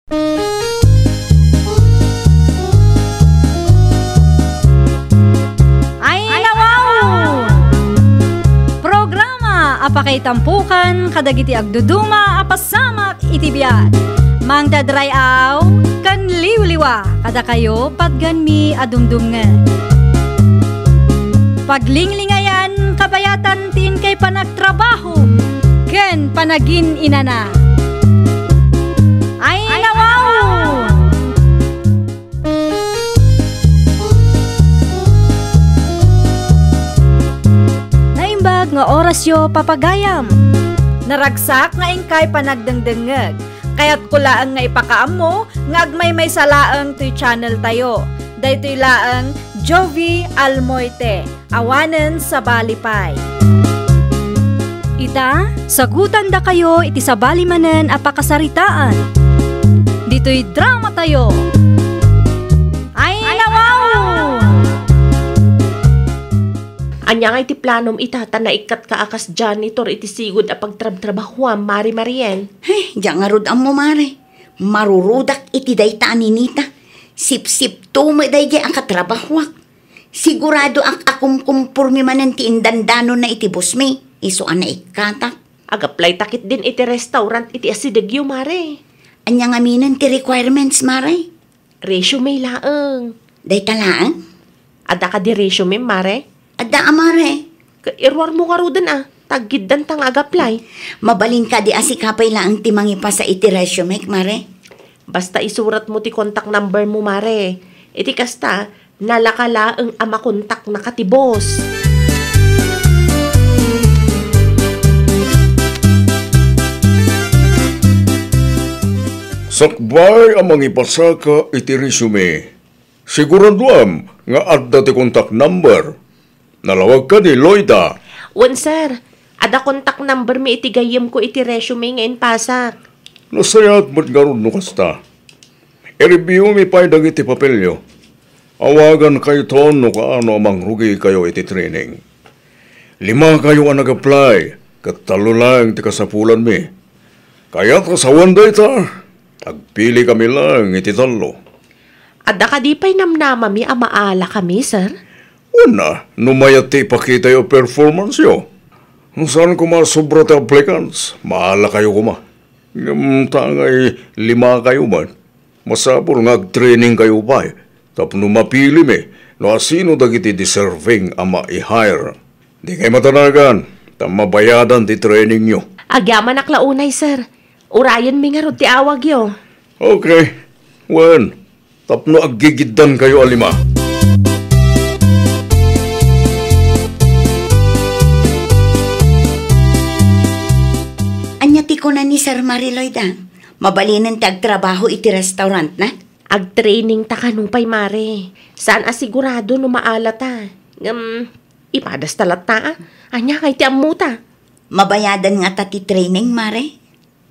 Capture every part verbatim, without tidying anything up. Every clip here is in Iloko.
Ayna wow! Programa a pakaitampukan kadagiti agduduma a pasamak iti biag. Mangdadray-aw ken liwliwa kadakayo patgenmi a dumdumngeg. Paglinglingayan kabayatan ti inkay panagtrabaho ken panagin-inana. Ayna wow! Naimbag nga orasyo, papagayam. Naragsak nga inkay panagdengdengngeg. Kayatko laeng nga ipakaammo nga agmaymaysa laeng toy channel tayo. Daytoy laeng Jovi Almoite, awanen sabali pay. Ita, sagutandakayo iti sabali manen a pakasaritaan. Ditoy drama tayo. Ayna wow! Ania ngay ti planom ita ta naikkatka a kas janitor iti sigud a pagtrabtrabahuam, Mare Mariel? Ay, diak ngarud ammo, Mare. Marurudak iti dayta a ninita. Sipsipto met daydiay a katrabahuak. Siguradoak a kumkumpormi manen ti indandanonna iti bossmi, isu a naikkatak. Ag-apply ta ketdin iti restaurant iti asidegyo, Mare. Ania ngaminen ti requirements, Mare? Resume laeng. Dayta laeng? Adda kadi resume, Mare? Adda a, Mare. Ket iruarmo ngaruden a, ta aggiddanta nga ag-apply. Mabalin kadi a sika pay laeng ti mangipasa iti resumek, Mare? Basta isuratmo ti contact numbermo, Mare. Iti kasta, nalaka laeng a makontaknaka ti boss. Sakbay a mangipasaka iti resume, siguraduam nga adda ti contact number. Nalawag kadi, Loida? Wen, sir. Adda contact numbermi iti gayyemko iti resume nga impasak. Nasayaat met ngarud no kasta. I-reviewmi pay dagiti papelyo. Awagankayton no kaano a mangrugikayo iti training. Limakayo a nag-apply, ket tallo laeng ti kasapulanmi. Kayat a sawen dayta, agpilikami laeng iti tallo. Adda kadi pay namnamami a maalakami, sir? Wen a, no mayat ti ipakitayo a performanceyo. No saan koma a sobra ti applicants, maalakayo koma. Ngem ta ngay limakayo met, masapul nga agtrainingkayo pay tapno mapilimi no asino dagiti deserving a mai-hire. Dikay matanagan, ta mabayadan ti trainingyo. Agyamanak la unay, sir. Urayenmi ngarud ti awagyo. Okay. Wen, tapno aggigiddankayo a lima. Ania ti kuna ni Sir Mariloy da? Mabalinen ti agtrabaho iti restaurantna? Agtraining ta kano pay, Mare. Saan a sigurado no maala ta. Ngem, ipadas ta latta, a. Ania ngay ti ammota? Mabayadan ngata ti training, Mare?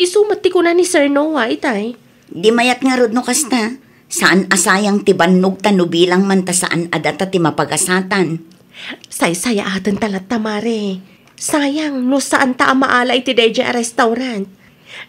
Isu met ti kuna ni Sir Noah itay. Di mayat ngarud no kasta. Saan a sayang ti bannogta no bilang man ta saan a data ti mapagasatan. Saysayaaten ta latta, Mare. Sayang no saan ta a maala iti daydiay a restaurant.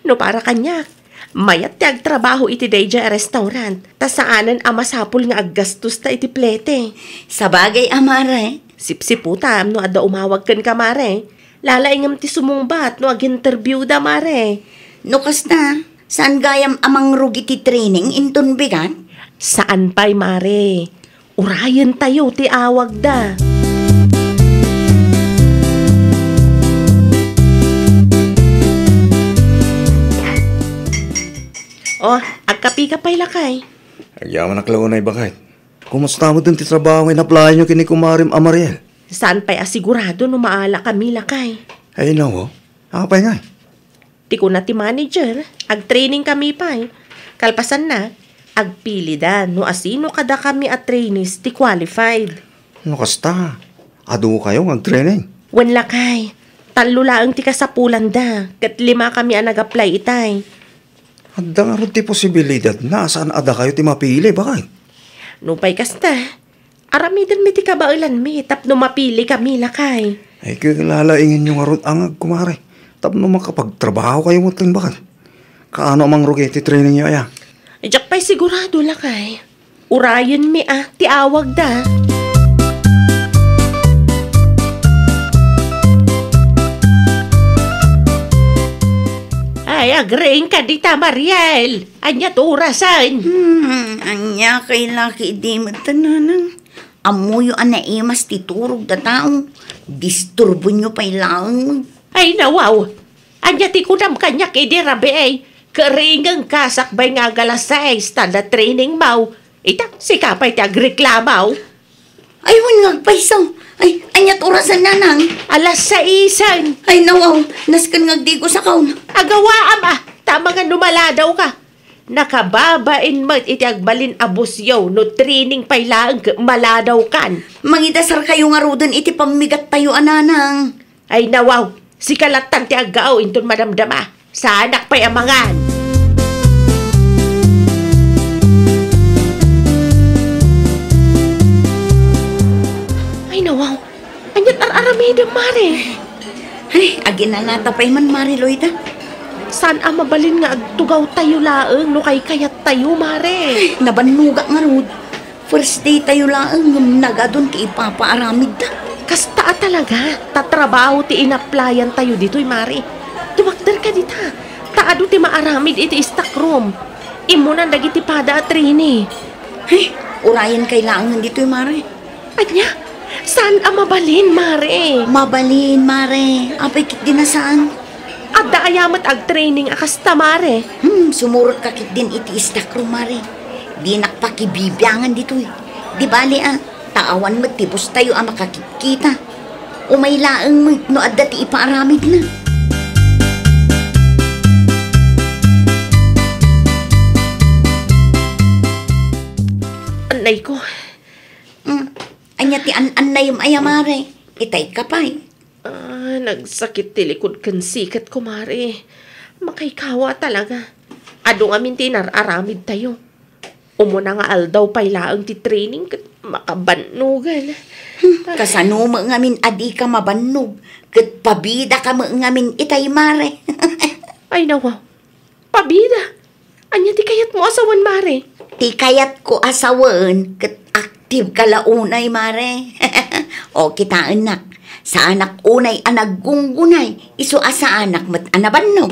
No para kaniak, mayat ti agtrabaho iti daydiay a restaurant, ta saanen a masapul nga aggastos ta iti plete. Sabagay a, Mare. Sipsiputam no adda umawag kenka, Mare. Lalaingem ti sumungbat no ag-interviewda, Mare. No kasta, saan gayam a mangrugi ti training inton bigat? Saan pay, Mare. Urayentayo ti awagda. Oh, agkapika pay, lakay. Agyamanak la unay, baket. Kumusta met ti trabaho nga in-applyanyo ken ni kumarem a Mariel? Saan pay a sigurado no maalakami, lakay? Ay, nawo. Apay nga? Ti kuna ti manager, agtrainingkami pay. Kalpasanna, agpilida no asino kadakami a trainees ti qualified. No kasta, adukayo nga agtraining? Wen, lakay, tallo laeng ti kasapulanda, ket limakami a nag-apply itay. Adda ngarud ti posibilidad na saan a dakayo ti mapili, baket? Nupay kasta, aramidenmi ti kabaelanmi tapno mapilikami, lakay. Ay, ket lalaingenyo ngarud a ngag, kumare, tapno makapagtrabahokayo met laeng, baket. Kaano a mangrugi ti trainingyo aya? Diak pay sigurado, lakay. Urayenmi a ti awagda. Ay, agriing ka dita, Mariel. Ania ti orasen? Hmm, ania kay laki idi met, nanang? Ammoyo a naimas ti turog da tao. Disturbonyo pay laeng. Ay, nawaw. Ania ti kunam kaniak idi rabii? Karingeng ka sakbay nga agalas sais ta adda training maw. Ita, sika pay ti agreklamaw. Ay, wen nga agpayso. Ay, ania ti orasen, nanang? Alas saisen. Ay, nawaw. Nasken nga agdigo sakaw. Agawaam, a. Tama nga no maladaw ka. Nakababain met iti agbalin a busyaw no training pay laeng ket maladaw kan. Mangidasarkayo ngaruden iti pammigattayo a, nanang. Ay, nawaw, sika lattan ti aggao inton madamdama. Saanak pay a mangan. Ay, nawaw, aniat ar-aramidem, Mare? Ay, aginanata pay man, Mare Loida. Saan a mabalin nga agtugawtayo laeng no kaykayattayo, Mare? Ay, nabannogak ngarud. First day tayo laeng ngem nagadun ti ipapaaramidta. Kasta a talaga, ta trabaho ti inaplayan tayo ditoy, Mare. Dumakder ka dita, ta adu ti maaramid iti stock room. Immunan dagiti pada a trainee. Ay, urayen kay laengen ditoy, Mare. Ania? Saan a mabalin, Mare? Mabalin, Mare. Apay ket di na saan? Adda aya met agtraining a kasta, Mare? Hmm, sumurot ka ketdin iti stock room, Mare. Dinak pakibibiangan ditoy. Di bali a, ta awan met ti boss tayo a makakitkita. Umay laeng met no adda ti ipaaramidna. Annay ko. Hmm, ania ti an-annayem aya, Mare? Itay ka pay. Ah, nagsakit ti likod ken siket ko, Mare. Makaykawa talaga. Adu ngamin ti inar-aramid tayo. Umuna nga aldaw pay laeng ti training ket makabannogan. Hmm, kasano met ngamin a dika mabannog? Ket pabida ka met ngamin itay, Mare. Ay, nawa. Pabida? Ania ti kayatmo a sawen, Mare? Ti kayatko a sawen ket active ka la unay, Mare. O, kitaennak. Saanak unay a naggunggunay, isu a saanak met a nabannog.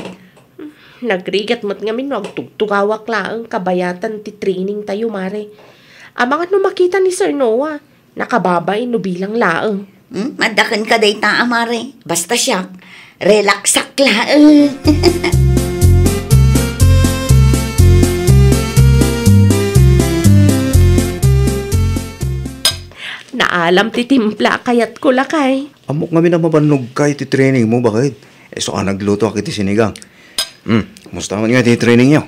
Nagrigat met ngamin no agtugtugawak laeng kabayatan ti training tayo, Mare. Amangan no makita ni Sir Noah. Nakababain no bilang laeng. Hmm? Maddaken ka dayta a, Mare. Basta siak, relaxak laeng. Naalam ti timpla a kayatko, lakay. Ammok ngamin a mabannogka iti training mo, bakit? Isu a naglutoak iti sinigang. Hmm, kumusta man nga iti training yo?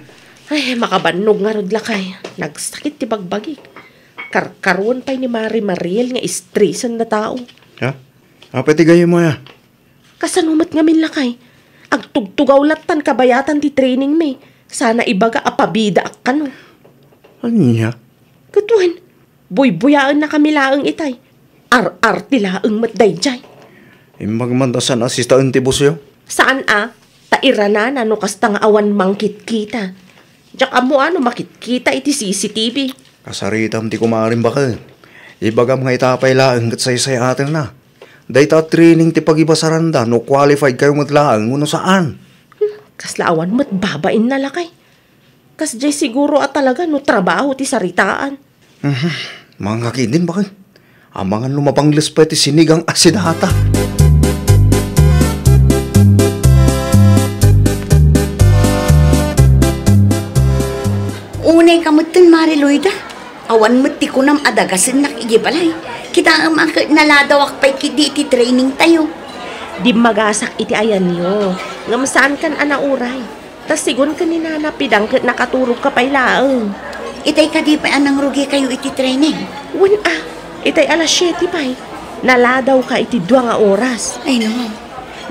Ay, makabannog ngarud, lakay. Nagsakit ti bagbagik. Karkaruan pay ni Mare Mariel nga istresen da tao. Ha? Apay ti gayyem mo, ya? Kasano met ngamin, lakay? Agtugtugaw lattan kabayatan ti training mi. Sana ibaga a pabidaak kano. Ania? Ket wen, buybuyaennakami laeng itay. Ar-ar ti laeng met daydiay. Imbag man ta saan a sitaen ti boss yo? Saan a, ta iranana no kasta nga awan mangkitkita. Diak ammo a no makitkita iti C C T V. Kasaritam ti kumarim, baket. Ibagam nga ita pay laeng ket saysay-atenna. Dayta a training ti pagibasaranda no qualified kayo met laeng wenno saan. Hmm, kasla awan met babainna, lakay. Kasdiay siguro a talaga no trabaho ti saritaan. Mhm. Mangakidin, baket. Amangan no mabangles pay ti sinigang a sidata. Unay ka metten, Mare Loida. Awan met ti kunam a dagasennak idiay balay. Kitaem a ket naladawak pay ketdi iti training tayo. Dimmagasak iti ayanyo. Ngem saankan a nauray. Ta sigun ken ni Nana Pidang ket nakaturogka pay laeng. Itay kadi pay a nangrugikayo iti training? Wen a, itay alas siete pay. Naladawka iti dua nga oras. Ay no,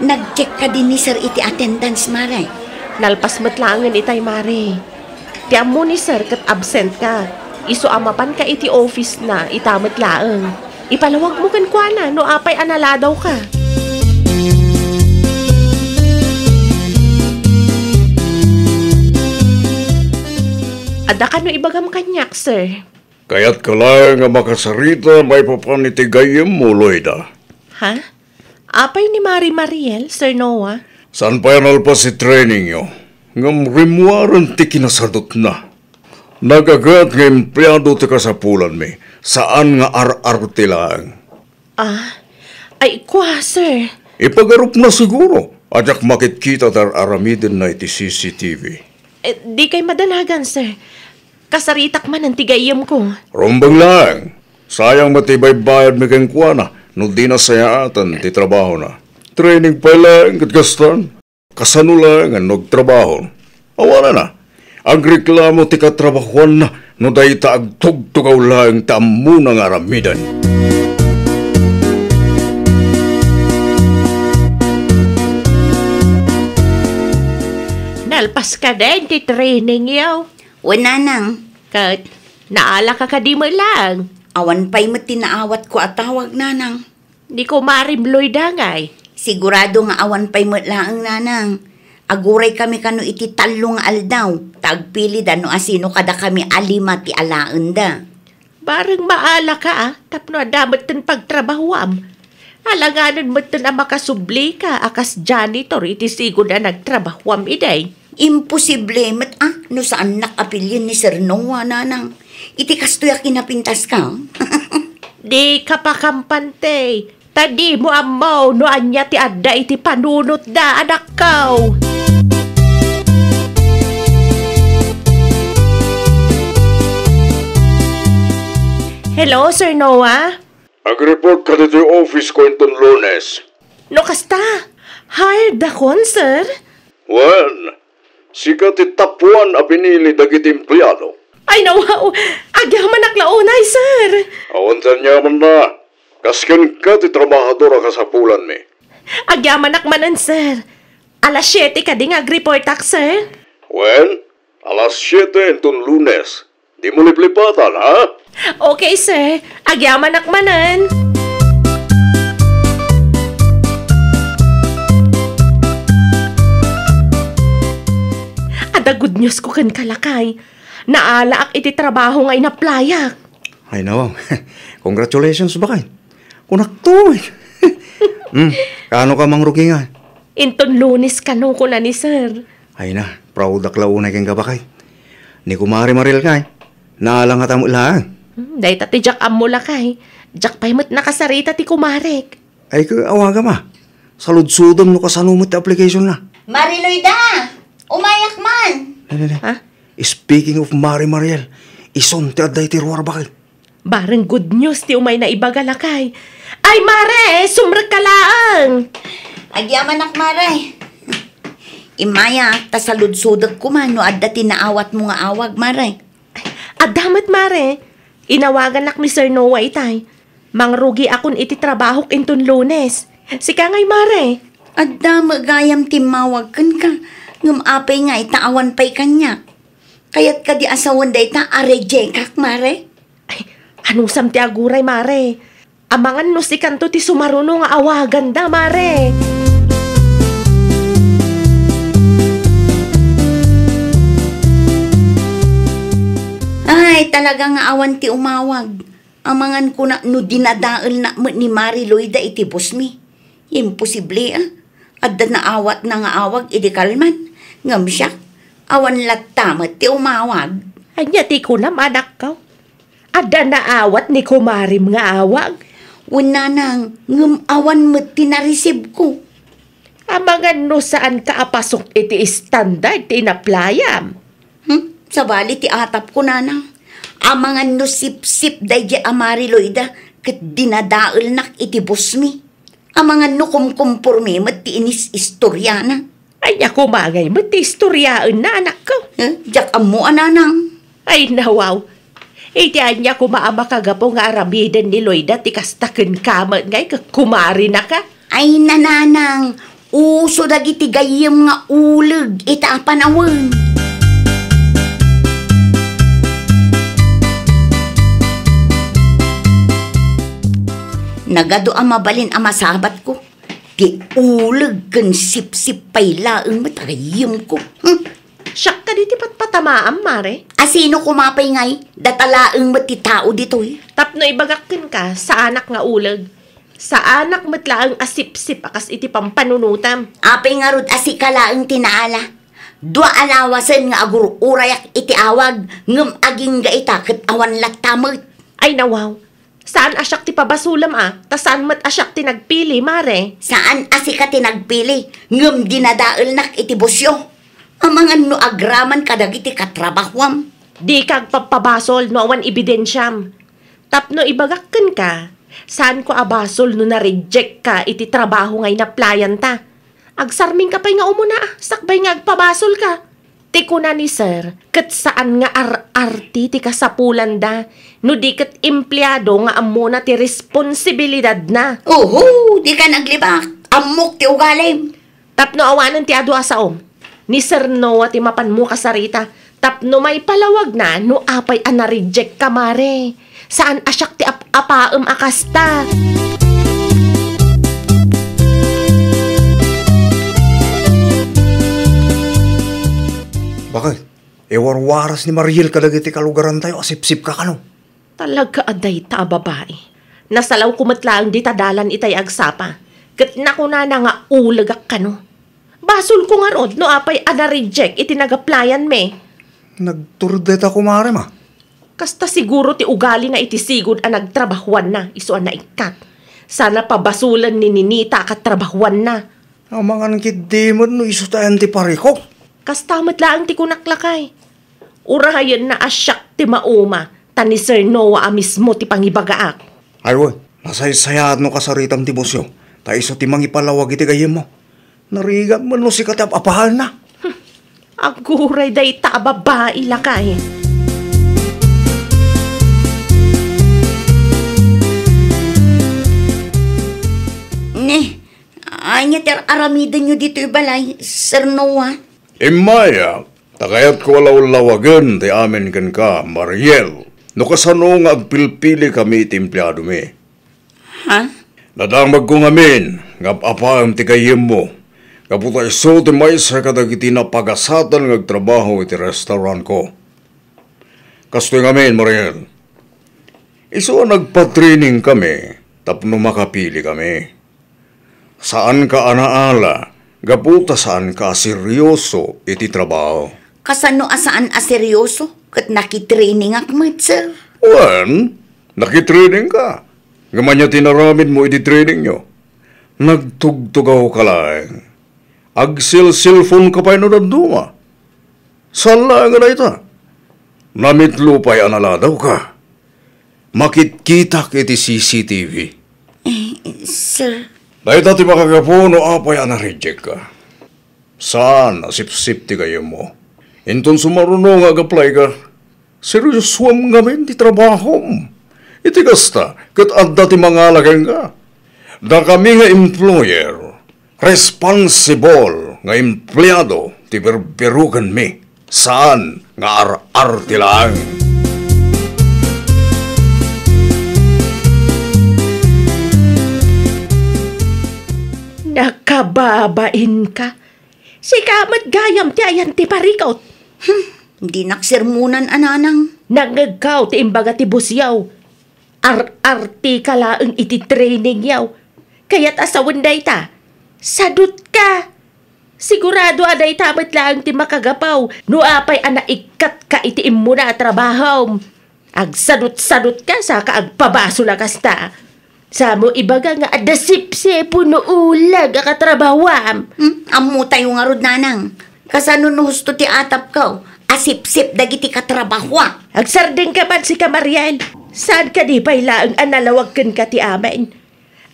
nag-check kadi ni Sir iti attendance, Mare? Nalpas met laengen itay, Mare. Ti ammo ni Sir ket absent ka. Isu a mapanka iti office na, ita met laeng. Ipalawagmo kenkuana no apay a naladawka. Dakano ibagam kaniak, sir? Kayatka laeng a makasarita maipapan iti gayyemmo, Loida. Ha? Apay ni Mari Mariel, Sir Noah? Saan pay a nalpas ti trainingyo, ngem rimmuaren ti kinasadutna. Nagaget nga empleado ti kasapulanmi, saan nga ar-arte laeng. Ah, ay, kua, sir. Ipagarupna siguro a diak makitkita ti ar-aramidenna iti C C T V. Eh, dikay madanagan, sir. Kasaritak manen ti gayyemko. Rumbeng laeng. Sayang met ti ibaybayadmi kenkuana no dina sayaatan ti trabahona. Training pay laeng ket kastan. Kasano laeng no agtrabaho? Awanenna. Agreklamo ti katrabahoanna no dayta agtugtugaw laeng ti ammona nga aramiden. Nalpas ka den ti training, yaw? Wen, nanang. Ket, naala ka kadi met laeng? Awan pay met ti naawatko a tawag, nanang. Ni kumarim Loida ngay? Sigurado nga awan pay met laeng, nanang. Aguray kami kano iti tallo nga aldaw, ta agpilida no asino kadakami a lima ti alaenda. Bareng maala ka, a, tapno adda metten pagtrabahoam. Alanganen metten a makasubli ka a kas janitor iti sigud a nagtrabahoam idi. Imposible met, a, no saannak a pilien ni Sir Noah, nanang. Iti kastoy a kinapintaska. Di ka pakampante. Ta dimo ammo no ania ti adda iti panunotda, anakko. Hello, Sir Noah? Ag-report ka ditoy office ko inton Lunes. No kasta, hired dakon, sir? Wen, sika ti top one a pinili dagiti empleado. Ay, nawaw! Agyamanak la unay, sir! Awan ti aniamanna. Kas kenka ti trabahador a kasapulanmi. Agyamanak manen, sir. Alas siete kadi nga agreportak, sir? Wen, alas siete inton Lunes. Dimo liplipatan, ha? Okay, sir. Agyamanak manen. Adda good news ko kenka, lakay. Naalaak iti trabaho nga inaplayak. Ay, nawaw. Congratulations, bakay. Kunakto, eh. Hmm, kaano ka mangrugi nga? Inton Lunes kano, kuna ni sir. Ay na, proudak la unay kenka, bakay. Ni kumare Mariel kay, naala nga tamo laeng. Hmm, dayta ti diak ammo, lakay. Diak pay met nakasarita ti kumarek. Ay, ka, awagam, a. Saludsodem no kasano met ti application na. Mariloida! Umayak man! Ne, ne, ne. Ha? Speaking of Mari Mariel, isun ti adda iti ruar, bakay. Bareng good news ti umayna ibaga, lakay. Ay, mare, sumrekka laeng! Agyamanak, mare. Immayak, ta saludsodek koma no adda ti naawatmo nga awag, mare. Adda met, mare. Inawaganak ni Sir Noah itay. Mangrugiakon iti trabahok inton Lunes. Sika ngay, mare. Adda met gayam timmawag kenka, ngem apay nga ita awan pay kaniak? Kayat kadi a sawen dayta a rejectak, mare? Ay, anusam ti aguray, mare? Amangan no sikanto ti sumaruno nga awaganda, mare. Ay, talaga nga awan ti umawag. Amangan kuna no dinadaelnak met ni Mari Loida iti bossmi. Imposible, a. Adda naawatna nga awag idi kalman. Ngem siak, awan latta met ti umawag. Ania ti kunam, anakko? Adda naawat ni kumarim nga awag? Wen, nanang, ngem awan met ti nareceive-ko. Amangan no saanka a pasok iti standard ti inaplayam. Hmm? Sabali ti atapko, nanang. Amangan no sipsip daydiay a Mari Loida ket dinadaelnak iti bossmi. Amangan no kumkumporme met ti inis-istoriana. Ania koma ngay met ti istoriaenna, anakko? Eh, diak ammo a, nanang. Ay, nawaw. Iti ania koma a makagapu nga aramiden ni Loida ti kasta kenka met ngay ket kumarinaka? Ay, nanang, uso dagiti gayyem nga uleg ita a panawen. Nagadu a mabalin a masabatko, ti uleg ken sipsip pay laeng met a gayyemko. Hmm. Siak Ditoy patpatamaam, Mare? A sino koma pay ngay? Data laeng met ti tao ditoy. Tapno ibagak kenka, saanak nga uleg. Saanak met laeng a sipsip a kas iti pampanunotam. Apay ngarud a sika laeng ti naala? Dua a lawasen nga agur-urayak iti awag, ngem agingga ita ket awan latta met. Ay, nawaw. Saan a siak ti pabasolem a, ta saan met a siak ti nagpili, Mare. Saan a sika ti nagpili, ngem dinadaelnak iti busio. Amangan no agraman kadagiti katrabahoam. Dika agpapabasol no awan ebidensiam. Tapno ibagak kenka, saanko a basol no na-reject ka iti trabaho nga inapplyanta. Agsarmingka pay nga umuna, sakbay nga agpabasolka. Ti kuna ni Sir, ket saan nga ar-arti ti kasapulanda, no di ket empleado nga ammona ti responsibilidadna. Oho, dika naglibak. Ammok ti ugalim. Tapno awanen ti adu a saom, ni Sir Noah ti mapanmo kasarita, tapno maipalawagna no apay a na-reject ka, Mare. Saan a siak ti ap-apaem a kasta. Bakit? Iwarwaras ni Mariel kadagiti kalugarantayo a sipsipka kano? Talaga a dayta a babai. Nasalawko met laeng dita dalan itay agsapa, ket nakunana nga ulegak kano. Basolko ngarud no apay a na-reject iti nag-applyan mi. Nagturdeta, kumare, ma. Kasta siguro ti ugalina iti sigud a nagtrabahuanna isu a naikkat. Sana pabasolen ni Ninita a katrabahuanna. Amangan ketdi met no isu ti ayan ti parikok. Kasta met laeng ti kunak, lakay. Urayenna a siak ti mauma, ta ni Sir Noah a mismo ti pangibagaak. Ay, wen, nasaysayaat no kasaritam ti busio, ta isu ti mangipalawag iti gayyemmo. Narigat met no sika ti ap-apaanna. Aguray dayta a babai, lakay. Ne, ania ti ar-aramidenyo ditoy balay, Sir Noah? Immayak, ta kayatko a lawlawagen ti amin kenka, Mariel, no kasano nga agpilpilikami iti empleadomi. Ha? Nadamagko ngamin nga ap-apaem ti gayyemmo, gapu ta isu ti maysa kadagiti napagasatan nga agtrabaho iti restaurantko. Kastoy ngamin, Mariel, isu a nagpa-training kami tapno makapili kami. Saanka a naala, gapu ta saanka a seryoso iti trabaho. Kasano a saan a seryoso? Ket nakitrainingak met, sir. Wen, nakitrainingka. Ngem ania ti inaramidmo iti trainingyo? Nagtugtugawka laeng. Agselselfonka pay no dadduma. Saan laeng a dayta. Namitlo pay a naladawka. Makitkitak iti C C T V. Eh, sir. Dayta ti makagapu no apay a na-reject ka. Saan a sipsip ti gayyemmo. Inton sumaruno nga ag-apply ka, seryosoam ngamin ti trabahom. Iti kasta, ket adda ti mangala kenka. Dakami nga employer, responsible nga empleado ti birbirokenmi, saan nga ar-arti laeng. Nakababainka. Sika met gayam ti ayan ti parikot. Hmm, dinak sermonan a nanang. Nangngegko ti imbaga ti busyaw. Ar-artika laeng iti training yaw. Kayat a sawen dayta, sadutka. Sigurado a dayta met laeng ti makagapu no apay a naikkatka iti immuna a trabahom. Agsadut-sadutka saka agpabasol a kasta. Samo ibaga nga adda sipsip wenno uleg a katrabahuam. Hmm? Ammotayo ngarud, nanang. Kasano no husto ti atapko a sipsip dagiti katrabahuak? Agsardengka man, sika, Mariel. Saan kadi pay laeng a nalawag kenka ti amin?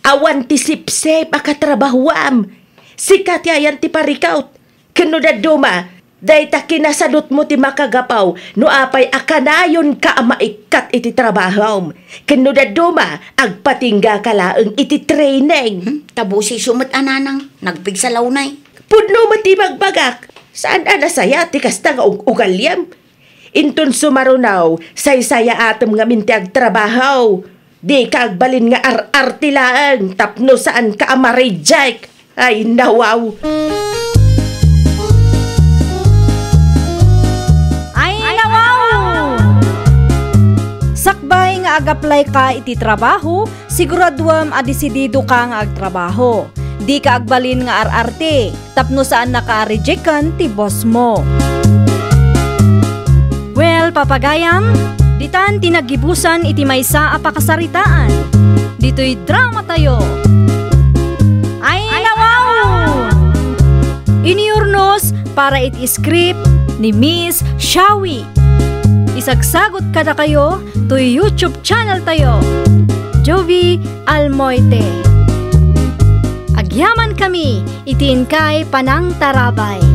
Awan ti sipsip a katrabahuam. Sika ti ayan ti parikot. Ken no dadduma, dayta kinasadutmo ti makagapu no apay a kanayonka a maikkat iti trabahom. Ken no dadduma, agpatinggaka laeng iti training. Hmm, ta busisyo met a nanang, nagpigsa lawnay. Pudno met ti ibagbagak, saan a nasayaat ti kasta nga ug-ugaliam. Inton sumaruno, saysayaatem ngamin ti agtrabaho. Dika agbalin nga ar-arti laeng tapno saanka a ma-reject. Ay, nawaw! Nag-apply ka iti trabaho, siguraduem a desidido ka nga agtrabaho. Di ka agbalin nga ar-arte tapno saan naka rejectan ti boss mo. Well, papagayam, ditan ti naggibusan iti maysa a pakasaritaan. Ditoy drama tayo. Ay, nawaw! Iniyurnos para iti script ni Miss Shawi. Isagsagot kadakayo toy YouTube channel tayo, Jovi Almoite. Agyaman kami iti inkay panangtarabay.